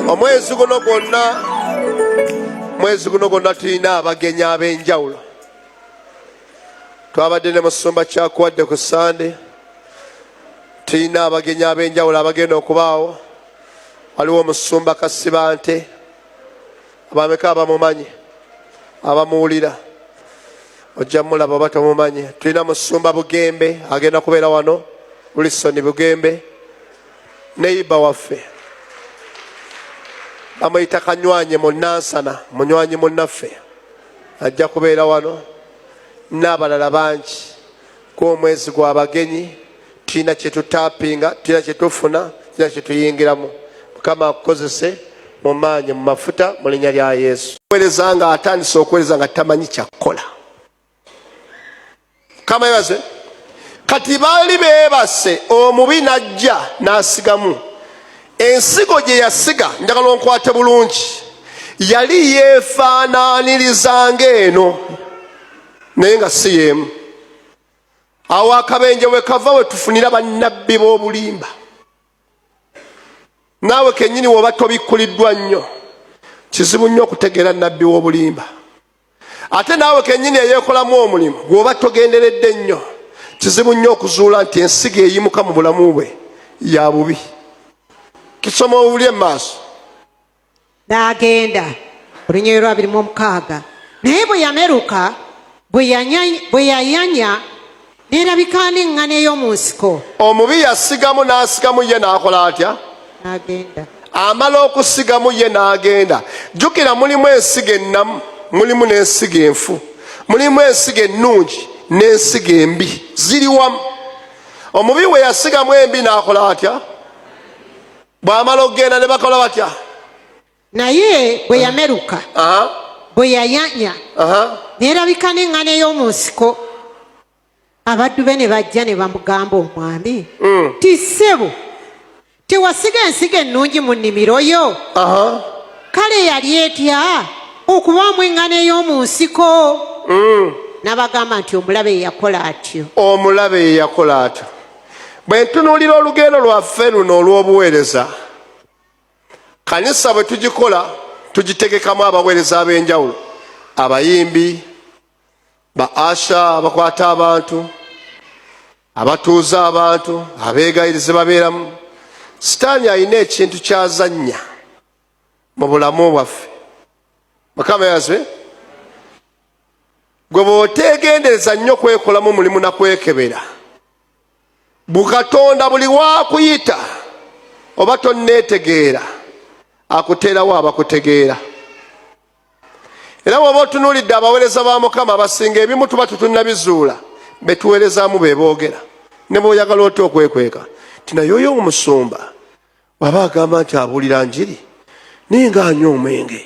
Omwezi guno gwonna, mwezi guno gwonna tulina abagenyi ab'enjawulo. Twabadde ne musumba Kyakuwadde ku Sande. Tulina abagenyi ab'enjawulo abagenda okubaawo. Waliwo omusumba Kasibante, abameka abamumanyi, abamuwulira? Ojja mulaba oba tomumanyi. Tulina musumba Bugembe agenda kubeera wano, Wilson Bugembe, neyiba waffe bamuyita Kanywanye Munansana, munywanyi munnaffe, ajja kubeera wano n'abalala bangi. Gw'omwezi gw'abagenyi, tulina kyetutapinga, tulina kyetufuna, tulina kyetuyingiramu. Mukama akukozese mu maanyi, mu mafuta, mu linnya lya Yesu. Kuweereza nga atandise okuweereza nga tamanyi kyakukola. Mukama yebaze. Kati baali beebase, omubi n'ajja n'asigamu ensigo gye yasiga. Njagala onkwate bulungi, yali yeefaanaaniriza ng'eno naye nga si y'emu. Awo akabenje we kava, we tufunira bannabbi b'obulimba. Naawe kennyini woba tobikkuliddwa nnyo, kizibu nnyo okutegeera nnabbi w'obulimba. Ate naawe kennyini eyeekolamu omulimu, gwoba togenderedde nnyo, kizibu nnyo okuzuula nti ensigo eyimuka mu bulamu bwe ya bubi. Kisoma obuli emaaso. N'agenda olunyiriri lwa 26. Naye bwe yameruka, bwe yayanya, n'erabika n'eŋŋano ey'omu nsiko. Omubi yasigamu n'asigamu, ye n'akola atya? N'agenda. Amala okusigamu ye n'agenda. Jjukira, mulimu ensigo ennamu, mulimu n'ensigo enfu, mulimu ensigo ennungi n'ensigo embi, ziri wamu. Omubi we yasigamu embi n'akola atya? Bw'amala okugenda ne bakola batya? Naye bwe yameruka, bwe yayanya, n'erabika n'eŋŋano ey'omu nsiko. Abaddu be ne bajja ne bamugamba omwami ti, "Ssebo, tewasiga ensigo ennungi mu nnimiro yo? Kale yali etya okubaamu eŋŋano ey'omu nsiko?" N'abagamba nti, "Omulabe ye yakola atyo." Omulabe ye yakola atyo. Bwe ntunuulira olugendo lwaffe luno olw'obuweereza, kanisa bwe tugikola, tugitegekamu abaweereza ab'enjawulo, abayimbi, ba usher, abakwata abantu, abatuuza abantu, abeegayirizi babeeramu. Sitaani alina ekintu kyazannya mu bulamu bwaffe. Mukama yazwe. Gwe bw'oteegendereza nnyo kwekolamu mulimu nakwekebera bukatonda, buli wakuyita oba tonneetegeera, akuteerawo abakutegeera. Era bw'oba otunuulidde abaweereza ba Mukama abasinga, ebimu tuba tutunnabizuula, betuweerezaamu be boogera. Ne bw'oyagala otya okwekweka ti naye oyo omusumba waba agamba nti abuulira njiri naye ng'anywa omwenge.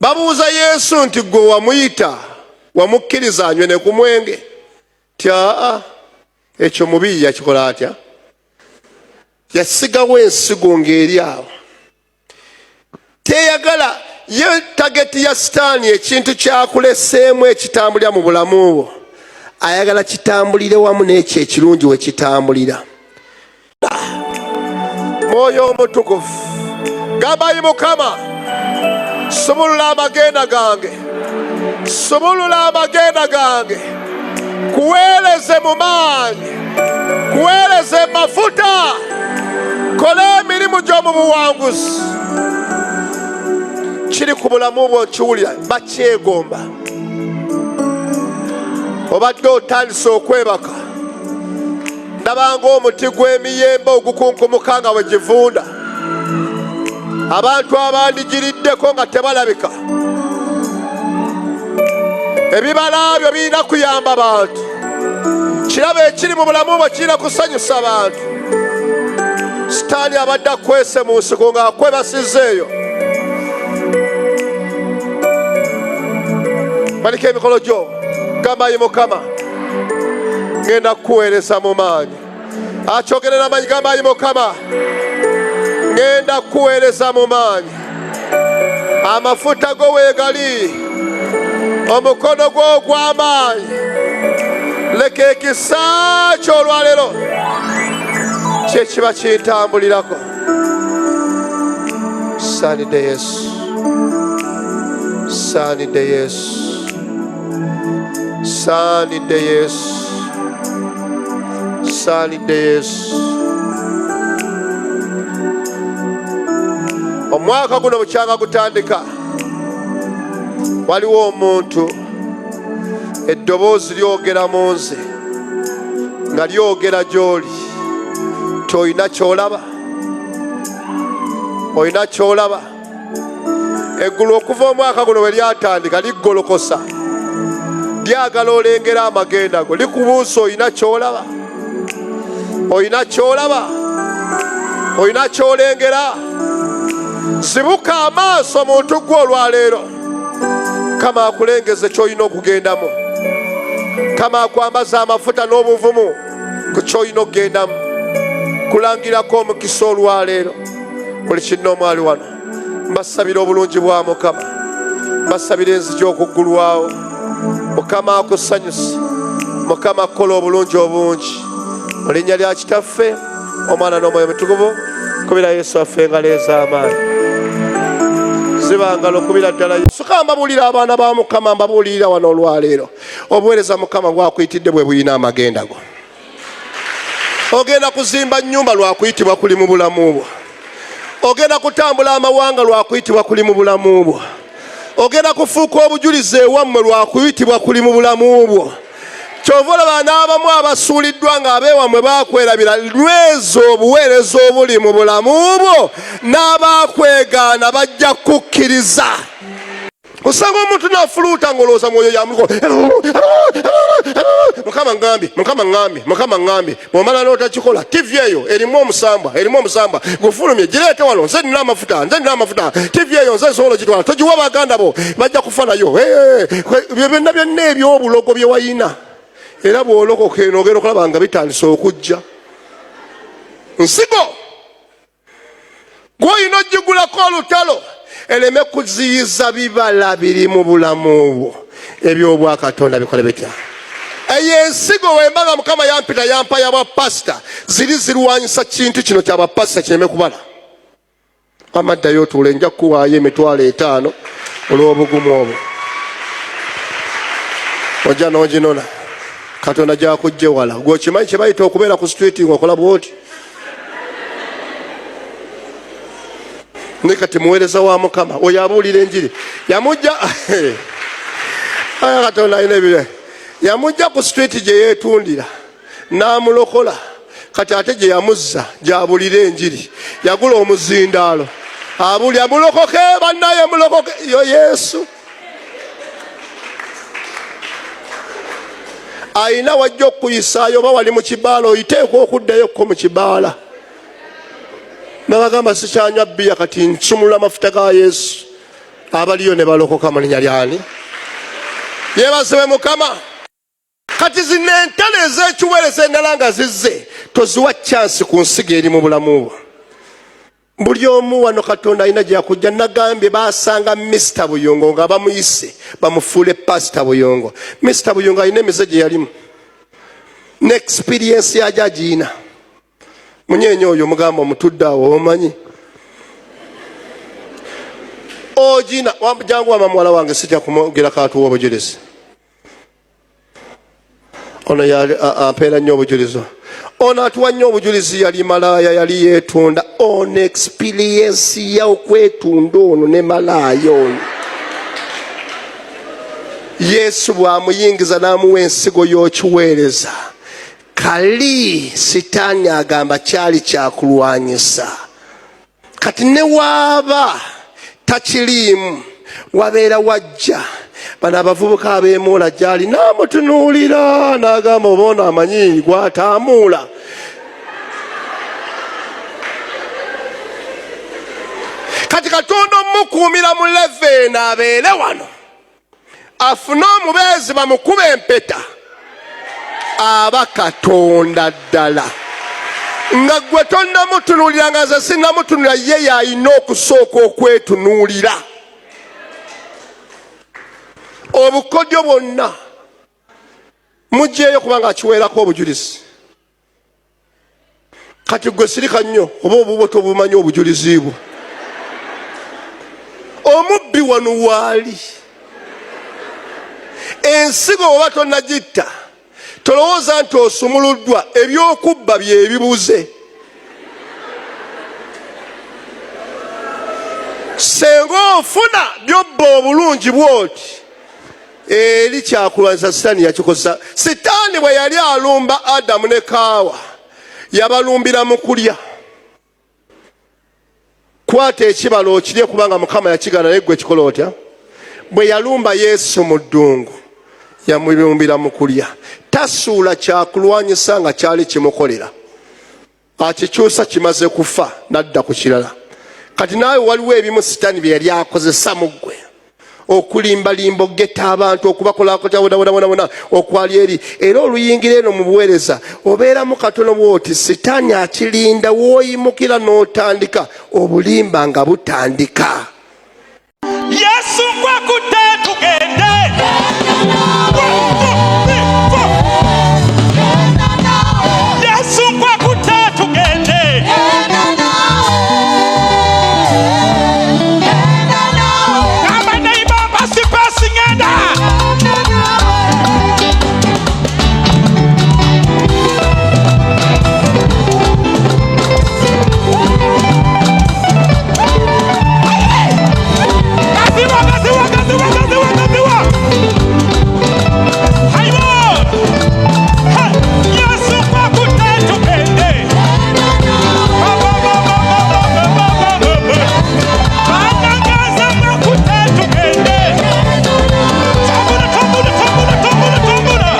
Babuuza Yesu nti, "Gwe wamuyita, wamukkiriza anywe ne ku mwenge?" Ti, "Aa, ekyo mubi yakikola atya?" Yasigawo ensigo ng'eri awo teyagala. Ye target ya Sitaani, ekintu kyakuleseemu ekitambulira mu bulamu bwo, ayagala kitambulire wamu n'ekyo ekirungi we kitambulira. Mwoyo Omutukuvu, gambayi, "Mukama, sumulula amagenda gange, sumulula amagenda gange, kuweereze mu maanyi, kuweereze mafuta, kola emirimu gy'omu buwanguzi." Kiri ku bulamu bwo, nkiwulira bakyegomba. Obadde otandise okwebaka, ndabanga omuti gw'emiyembe ogukunkumuka nga bwe givunda, abantu abandigiriddeko nga tebalabika. Ebibala byo birina kuyamba bantu, kirabo ekiri mu bulamu bwe kirina kusanyusa bantu. Sitaani abadde akwese mu nsiko ng'akwebasizza eyo. Baliko emikolo gyo, gamba, "Yi Mukama, ngenda kukuweereza mu maanyi." Akyogere n'amaanyi, gamba, "Yi Mukama, ngenda kukuweereza mu maanyi. Amafuta go weegali, omukono gwo ogw'amaanyi, leka ekisa ky'olwaleero." Kyekiba kintambulirako. Saanidde Yesu, saanidde Yesu, saanidde Yesu, saanidde Yesu. Omwaka guno bukyanga gutandika, waliwo omuntu eddoboozi lyogera mu nze nga lyogera gy'oli nti olina ky'olaba, olina ky'olaba. Eggulu okuva omwaka guno bwe lyatandika liggolokosa, lyagala olengera amagenda go, likubuusa olina ky'olaba, olina ky'olaba, olina ky'olengera. Zibuka amaaso muntu gwe olwaleero, Mukama akulengeze ky'olina okugendamu, Mukama akwambaza amafuta n'obuvumu ku ky'olina okugendamu. Kulangirako omukisa olwaleero buli kinnoomu ali wano. Mbasabira obulungi bwa Mukama, mbasabira enzigi okuggulwawo. Mukama akusanyuse, Mukama akukola obulungi obungi. Mu linnya lya Kitaffe, Omwana n'Omwoyo Mutukuvu, kubira Yesu waffe engalo ez'amaanyi. Ziba ngalo, kubira ddala Yesu. Ka mbabuulira abaana ba Mukama, mbabuulirira wano olwaleero. Obuweereza Mukama bwakuyitidde bwe bulina amagenda go. Ogenda kuzimba nnyumba lwa kuyitibwa kuli mu bulamu bwo. Ogenda kutambula amawanga lwa kuyitibwa kuli mu bulamu bwo. Ogenda kufuuka obujulizi ewammwe lwa kuyitibwa kuli mu bulamu bwo. Kyova olaba n'abamu abasuuliddwa ng'abeewammwe baakwerabira, lweza obuweereza obuli mu bulamu bwo, n'abaakwegaana bajja kukkiriza. Osanga omuntu n'afuluuta ng'olowooza mwoyo yamuko. Mukama ngambye, Mukama ngambye, Mukama ngambye. Bw'omala n'otakikola, TV eyo erimu omusambwa, erimu omusambwa. Gufulumye, gireete wano, nze nina amafuta, nze nina amafuta. TV eyo nze nsobola ogitwala, togiwa baganda bo, bajja kufa nayo. Ebyo byonna byonna eby'obulogo bye wayina. Era bw'olokoka eno ogenda okulaba nga bitandise okujja. Nsigo gw'olina ogigulako olutalo ereme kuziyiza bibala biri mu bulamu bwo eby'obwakatonda bikole bitya. Eyo ensigo wemba nga Mukama yampita yampa ya bwapasita, ziri zirwanyisa kintu kino kya bwapasita kireme kubala. Amaddayo otuule, nja kukuwaayo 50,000 olw'obugumu obwo, ojja n'oginona. Katonda gyakujje wala. Gwe okimanyi kye bayita okubeera ku street ng'okola bw'oti? Ne kati muweereza wa Mukama oyo abuulira enjiri yamujja aya Katonda alina ebire, yamujja ku street gye yeetundira n'amulokola. Kati ate gye yamuzza gy'abuulira enjiri, yagula omuzindaalo abuulira, mulokoke bannaye, mulokoke. Yo Yesu alina wajja okukuyisaayo, oba wali mu kibaala oyiteekwa okuddayo ko mu kibaala. Nabagamba sikyanywa bbiya, kati nsumulula amafuta ga Yesu. Abaliyo ne balokoka mu linnya lyani? Yeebazibwe Mukama. Kati zino entalo ez'ekiweereza endala nga zizze, toziwa kyansi ku nsigo eri mu bulamu bwo. Buli omu wano Katonda alina gyakujja. Nagambye basanga Mister Buyungo nga bamuyise bamufuule Pastor Buyungo. Mister Buyungo alina emize gye yalimu ne experience yajo agiyina. Munyenye oyo mugamba omutudde awo omanyi ogina jangu wama muwala wange, sijja kumwogera katuwa obujulizi. Ono ampeera nnyo obujulizi, ono atuwa nnyo obujulizi. Yali malaaya, yali yeetunda. Ono experience ya okwetunda ono ne malaaya ono, Yesu bw'amuyingiza n'amuwa ensigo y'okiweereza, kali Sitaani agamba kyali kyakulwanyisa. Kati ne waaba takiriimu, wabeera wajja bano abavubuka abeemuula gyali, n'amutunuulira n'agamba oba ono amanyi gw'ataamuula. Kati Katonda omukuumira mu leve eno abeere wano afune omubeezi bamukube empeta, aba Katonda ddala nga gwe tonnamutunuulira, nga nze sinnamutunuulira, ye yalina okusooka okwetunuulira. Obukodyo bwonna mugyeyo kubanga akiweerako obujulizi. Kati gwe sirika nnyo oba obubwo tobumanyi obujulizi bwo. Omubbi wano waali. Ensigo oba tonagitta tolowooza nti osumuluddwa, eby'okubba bye bibuze. Senga ofuna byobba obulungi bwoti eri kyakulwanyisa sitaani yakikozesa. Sitaani bwe yali alumba Adamu ne Kaawa yabalumbira mu kulya. Kwata ekibala okirye kubanga Mukama yakigana, naye gwe kikola otya? Bwe yalumba Yesu mu ddungu yamulumbira mu kulya. Tasuula kyakulwanyisa nga kyali kimukolera, akikyusa kimaze kufa n'adda ku kirala. Kati naawe waliwo ebimu sitaani bye yali akozesa mu ggwe okulimbalimba, okugetta abantu, okubakolakotawonawonawona okwali eri. Era oluyingira eno mu buweereza obeeramu katono bwoti, sitaani akirinda w'oyimukira n'otandika obulimba nga butandika. Yesu nkwakutte tugende. Yesu nkwakutte tugende. Gamba neighbor pasi pasi ngenda. Gaziwa gaziwa gaziwa gaziwa gaziwa. Haibo. Hey, Yesu nkwakutte tugende. Ba, ba, ba, ba, ba, ba, ba, ba, ba, ba, ba. Banangaza nkwakutte tugende. Tambula tambula tambula tambula tambula.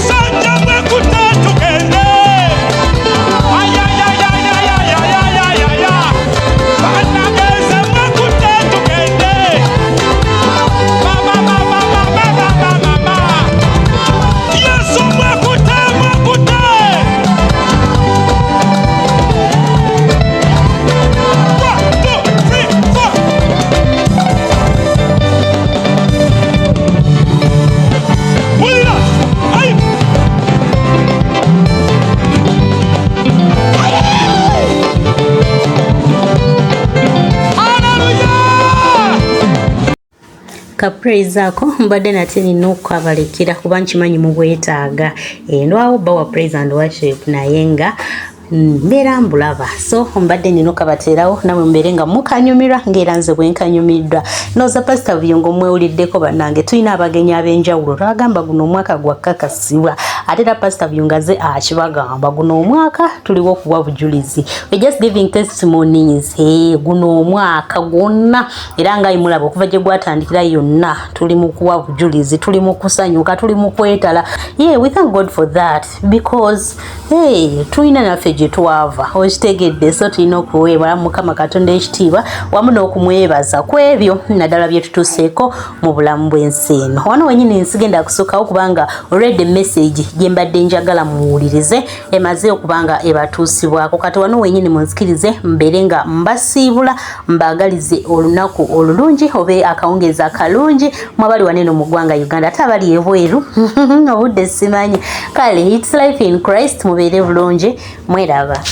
Sanja nkwakutte tugende. Ay ay ay ay ay ay ay ay ay ay ay. Banangaza nkwakutte tugende. Ba ba ba ba ba ba ba ba ba ba. Yesu nkwakutte nkwakutte. One, two, three, four. Wulira. Ay. Hallelujah. Ka praise ako mbadde nate nina okukabalekera kuba nkimanyi mubwetaaga. Ndwawo bawa praise and worship naye nga mbeera mbulaba, so mbadde nina okabateerawo namwe mubeere nga mukanyumirwa ng'era nze bwe nkanyumiddwa. Ndowooza Pasita Buyungo mwewuliddeko bannange, tulina abagenyi ab'enjawulo. Twagamba guno omwaka gwa kakasibwa, ate era Pasita Buyungo aze akibagamba guno omwaka tuliwo okuwa bujulizi. We just giving testimonies. Guno omwaka gwonna era nga imulaba okuva gye gwatandikira yonna tuli mu kuwa bujulizi, tuli mu kusanyuka, tuli mu kwetala. Yeah, we thank God for that because hey, tulina naffe gye twava, okitegedde. So tulina okuweebwa Mukama Katonda ekitiibwa wamu n'okumwebaza ku ebyo naddala bye tutuuseeko mu bulamu bw'ensi eno. Wano wenyini nsigenda kusukkawo kubanga already message gye mbadde njagala muwulirize emaze okuba nga ebatuusibwako. Kati wano wenyini munzikirize mbeere nga mbasiibula, mbaagalize olunaku olulungi oba akawungeezi akalungi mwabali waneno mu ggwanga Uganda, ate abali ebweru obudde simanyi. Kale, it's life in Christ, mubeere bulungi, mweraba.